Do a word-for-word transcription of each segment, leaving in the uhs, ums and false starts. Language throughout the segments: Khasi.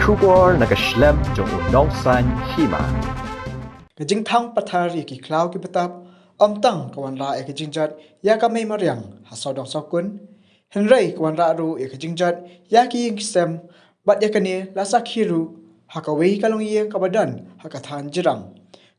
Khubor na ka shlem jong u nongsan hima. Ka jingthang pathar ïa ki khlaw ki btap ym tang ka wanrah ïa ka jingjot ïa ka mei mariang ha sawdong sawkun, hynrei ka wanrah ruh ïa ka jingjot ïa ki ïing ki sem, bad ïa kane la sakhi ruh ha kawei ka longïing kaba don ha ka thaiñ Jirang.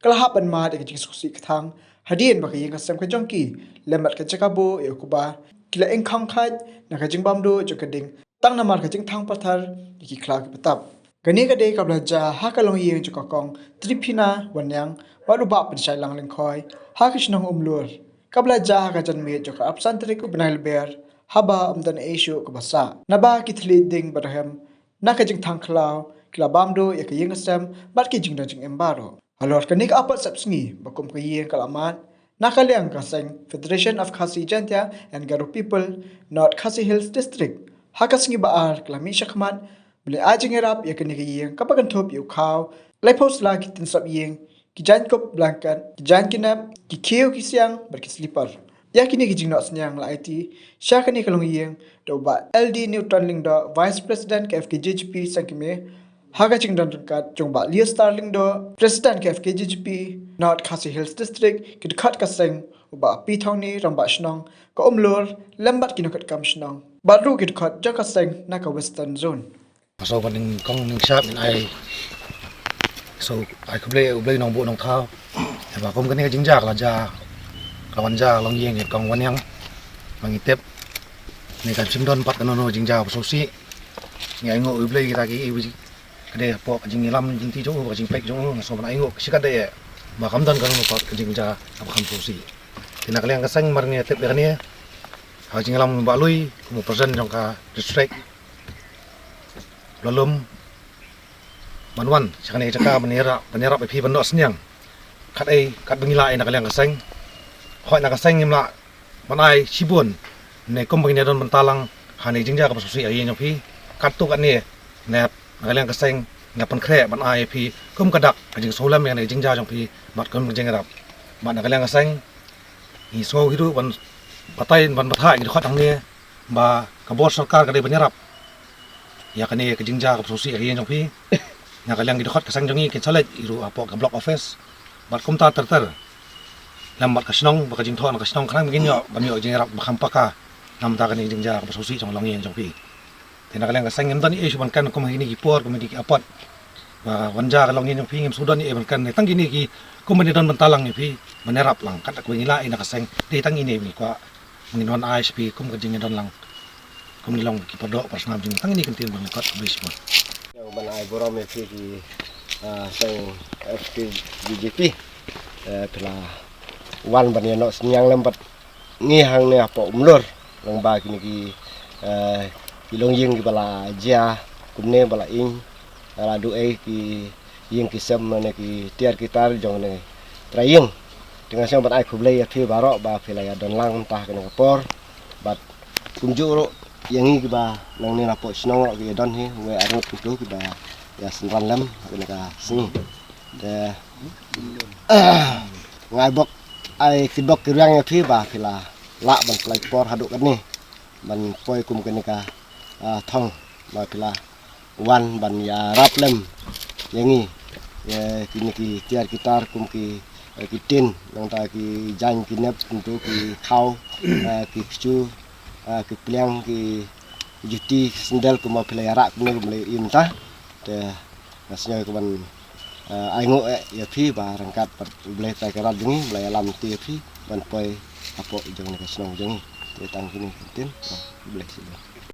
Ka la hap ban mad ïa ka jingsngewsih ka thang hadien ba ka ïing ka sem ka jong ki lem bad ka jaka buh ïa u kba ki la ingkhong khait na ka jingbam duh jong ka ding, tang namar ka jingthang pathar ïa ki khlaw ki btap. Kane ka dei kaba la jia ha ka longïing jong ka Kong Triphyna Wanniang bad u Bah Pynshailang Lyngkhoi ha ka shnong Umlur, kaba la jia ha ka janmiet jong ka arphew san tarik u bnai Lber, haba ym don ei shuh kaba sah, naba ki thylliej ding ba rhem na ka jingthang khlaw ki la bam duh ïa ka ïing ka sem bad ki jingdon jingem baroh. Halor kane ka apot sepsngi ba kum ka ïing ka la mad na ka liang ka seng Federation of Khasi Jaintia and Garo People, North Khasi Hills District, ha ka sngi Ba-ar ka la mih shakhmat ban ai jingïarap ïa kane ka ïing kaba kynthup ïa u khaw, laiphew sla ki tynsop ïing, ki jaiñkup blanket, ki jaiñ ki nep, ki khiew ki siang bad ki slipar. Ïa kine ki jingnoh synñiang la aiti sha kane ka longïing da u Bah L D Newton Lyngdoh, Vice President ka F K J G P Sengkmie, ha ka jingdon ryngkat jong u Bah Leostar Lyngdoh, President ka F K J G P North Khasi Hills District, ki dkhot ka seng u Bah P Thongni, Rangbah Shnong ka Umlur, lem bad ki nongkitkam shnong bad ruh ki dkhot jong ka seng na ka Western Zone. Nga sngewbha ban nyngkong nyngshap ngin ai, sngewbha ai khublei ïa U Blei Nongbuh Nongthaw. Ïa ba kum kane ka jingjia ka la jia, ka la wan jia ha longïing ka Kong Wanniang. Ba ngi tip ne kan shym don pat kano kano jingjia ba sngewsih. Ngi ainguh ïa U Blei kita ki, ka dei hapoh ka jingïalam jingti jong u, ka jingpeit jong u, nga sngewbha ban ainguh shi katdei ba kam don kano kano pat ka jingjia kaba kham sngewsih. Te na ka liang ka seng mar ngi tip ïa kane, ha ka jingïalam u Bah Lui kum u president jong ka district, u la lum ban wan sha kane ka jaka ban ïarap, ban ïarap ïa phi ban noh synñiang. Kaei, katba ngi lah ïa na ka liang ka seng, hooid na ka seng ngim lah ban ai shibun, ne kumba ngin ïa don bynta lang ha kane ka jingjia kaba sngewsih ha ïing jong phi. Katto katne, ne na ka liang ka seng ngi la pynkhreh ban ai ïa phi kum ka dak ka jingsngewlem ïa kane ka jingjia jong phi bad kum ka jingïarap. Bad na ka liang ka seng ngi sngew hi ruh ban batai ban batai ïa ki dkhot hangne ba ka bor sorkar ka dei ban ïarap ïa kane ka jingjia kaba sngewsih ha ka ïing jong phi. Na ka liang ki dkhot ka seng jong ngi kin sa leit hi ruh hapoh ka block office bad kumta ter ter, lem bad ka shnong, ba ka jingthoh na ka shnong khnang ba ngin ïoh ban ïoh jingïarap ba kham paka namar kane ka jingjia kaba sngewsih jong ka longïing jong phi. Te na ka liang ka seng ngim don ei shuh ban kren kum ha kine ki por, kum ha kine ki apot ba wan jia ka longïing jong phi, ngim shu don ei ban kren, ne tang kine ki kum ban ïa don bynta lang ïa phi, ban ïarap lang katba ngi lah ïa na ka seng. Dei tang ine ba ngi kwah, ngin wan ai sha phi kum ka jingïadon lang, kum ngi long ki pardoh parsnam jong ngi. Tang ine ki ktien ba ngi kwah, khublei shibun. Ïa, ban ai burom ïa phi ki, ah, seng F K J G P, eh, phi la wan ban ïa noh synñiang lem bad ngi hangne hapoh Umlur, lyngba kine ki, eh, ki longïing kiba la jia kumne, ba la ing, la duh ei ki ïing ki sem ne ki tiar ki tar jong kane ka trai ïing. Te nga sngew ban ai khublei ïa phi baroh ba phi la ïa don lang mynta ha kane ka por. Bad kumjuh ruh ïa ngi kiba nangne napoh shnong ruh ki ïa don hi, wei arngut kumto kiba ïa synran lem ha kane ka sngi. Te nga ai bok, ai ki bok ki riang ïa phi ba phi la lah ban pynlait por haduh katne ban poi kum kane ka, ah, thong, ba phi la wan ban ïarap lem ïa ngi, ïa kine ki tiar ki tar kum ki, eh, ki tin, nangta ki jaiñ ki nep, kumto ki khaw, eh, ki kchu, eh, ki pliang, ki juti, ki sandal, kumba phi la ïarap kumne, kumba la im ta. Te nga sngew ka ban, eh, ainguh eh ïa phi ba ryngkat bad U Blei Trai Kynrad jong ngi ba la ïalam te ïa phi ban poi hapoh jong kane ka shnong jong ngi. Te tang kine ki ktien, eh, khublei shibun.